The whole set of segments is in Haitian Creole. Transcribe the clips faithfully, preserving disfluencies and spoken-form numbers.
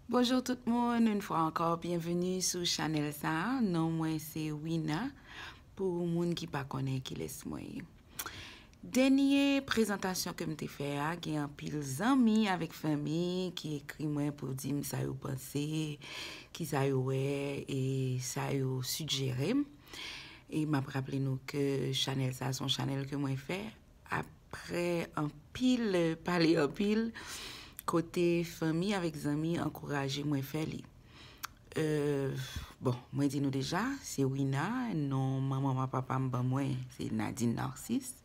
Bonjou tout moun, yon fwa ankò, byenveni sou chanèl sa a. Non mwen se Wina, pou moun ki pa konnen kilès mwen ye. Dènye prezantasyon ke m te fè a, gen anpil zanmi avèk fanmi ki ekri mwen pou di m sa yo panse, ki sa yo wè, e sa yo sijere m. E m ap raple nou ke chanèl sa a se yon chanèl ke mwen fè apre anpil pale anpil, kote fanmi avèk zanmi ankouraje mwen fè li. Euh, bon, mwen di nou deja, se Wina, non manman m ak papa m ban mwen, se Nadine Narcisse.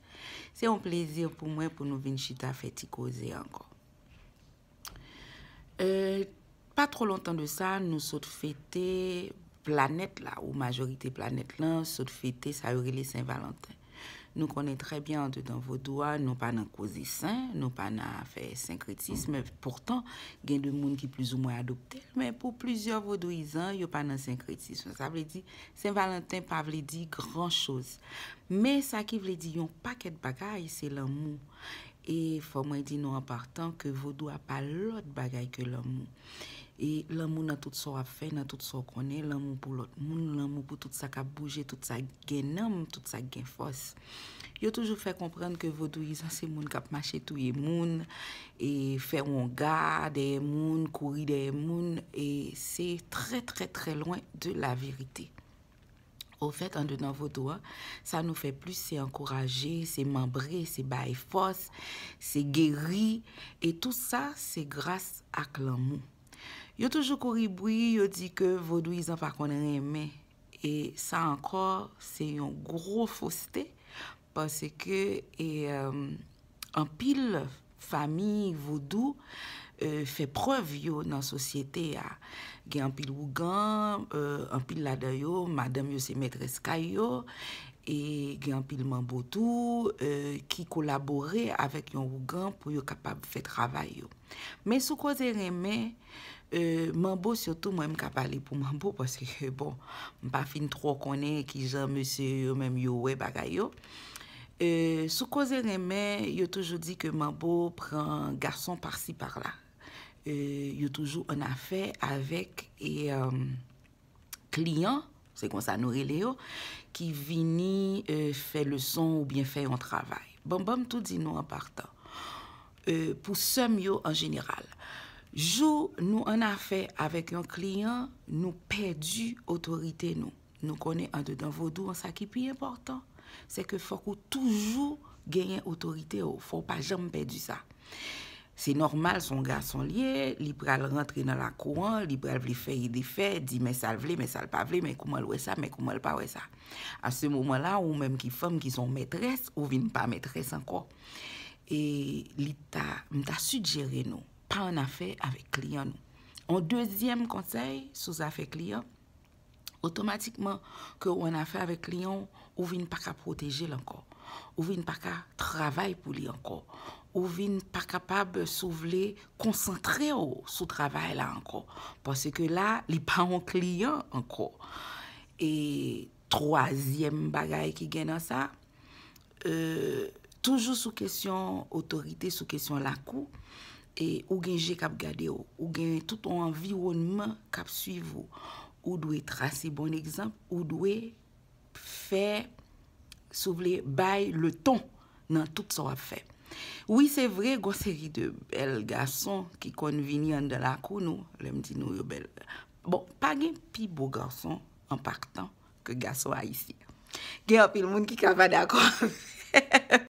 Se yon plezi pou mwen pou nou vin chita fè ti koze ankò. Euh, pa twò lontan de sa, nou sot fete planèt la, ou majorite planèt lan, sot fete sa yo rele Sen Valanten. Nou konnen trè byen andedan vodou a, nou pa nan koze sen, nou pa nan afè senkretis, men poutan, gen de moun ki plizoumwen adopte l, men pou plizyè vodouyizan, yo pa nan senkretis. Sa vle di, Sen Valanten pa vle di gran choz. Men sa ki vle di yon pakèt bagay, se lanmou. E fò mwen di nou an patan ke vodou a pa lòt bagay ke lanmou. E lanmou nan tout sa w ap fè, nan tout sa w konnen, lanmou pou lòt moun, lanmou pou tout sa k ap bouje, tout sa k gen nanm, tout sa k gen fòs. Yo toujou fè konprann ke vodouyizan se moun k ap mache touye moun, e fè wonga dèyè moun, kouri dèyè moun, e se trè, trè, trè lwen de la verite. Ofèt, andedan vodou a, sa nou fè plis, se ankouraje, se manbre, se bay fòs, se geri, e tout sa, se gras ak lanmou. Yo toujou kouri bri, yo di ke vodouyizan pa konn renmen. E sa ankò, se yon gwo foste, paske, e, euh, anpil fanmi vodou, euh, fè prèv yo nan sosyete a. Gen anpil ougan, euh, anpil ladan yo, madanm yo se mètrès kay yo, e gen anpil manbo tou, euh, ki kolabore avèk yon ougan pou yo kapab fè travay yo. Men sou koze renmen, euh, manbo sitou, mwen m ka pale pou manbo, paske, bon, m pa fin twò konnen kijan mesye yo menm yo wè bagay yo. Euh, sou koze renmen, yo toujou di ke manbo pran gason pasi pala. Euh, yo toujou an afè avèk, e, euh, kliyan, se konsa nou rele yo, ki vini, euh, fè leson oubyen fè yon travay. Bon, ban m tou di nou an patan. Euh, pou sè m yo an jeneral, jou nou an afè avèk yon kliyan, nou pèdi otorite nou. Nou konnen andedan vodou an, sa ki pi enpòtan, se ke fòk ou toujou genyen otorite w. Fò w pa janm pèdi sa. Se nòmal, se yon gason l ye, li pral rantre nan lakou an, li pral vle fè e defè, di men sa l vle, men sa l pa vle, men kouman l wè sa, men kouman l pa wè sa. A se moman la, ou menm ki fanm, ki se yon mètrès, ou vin pa mètrès ankò. E li ta, m ta sijere nou, pa an afè avèk kliyan nou. Yon dezyèm konsèy sou zafè kliyan, otomatikman ke w an afè avèk kliyan w, ou vin pa ka pwoteje l ankò. Ou vin pa ka travay pou li ankò. Ou vin pa kapab, si w vle, konsantre w sou travay la ankò. Paske la, li pa yon kliyan ankò. E twazyèm bagay ki gen nan sa, euh, toujou sou kesyon otorite, sou kesyon lakou, e ou gen je k ap gade w, ou gen tout yon anviwònman k ap swiv ou. Ou dwe trase bon egzanp, ou dwe fè, si w vle, bay leton nan tout sa w ap fè. Wi, se vre, gon seri de bèl gason ki konn vini anndan lakou nou, lè m di nou yo bèl. Bon, pa gen pi bo gason an pa tan ke gason ayisyen. Gen anpil moun ki ka pa dakò avè m.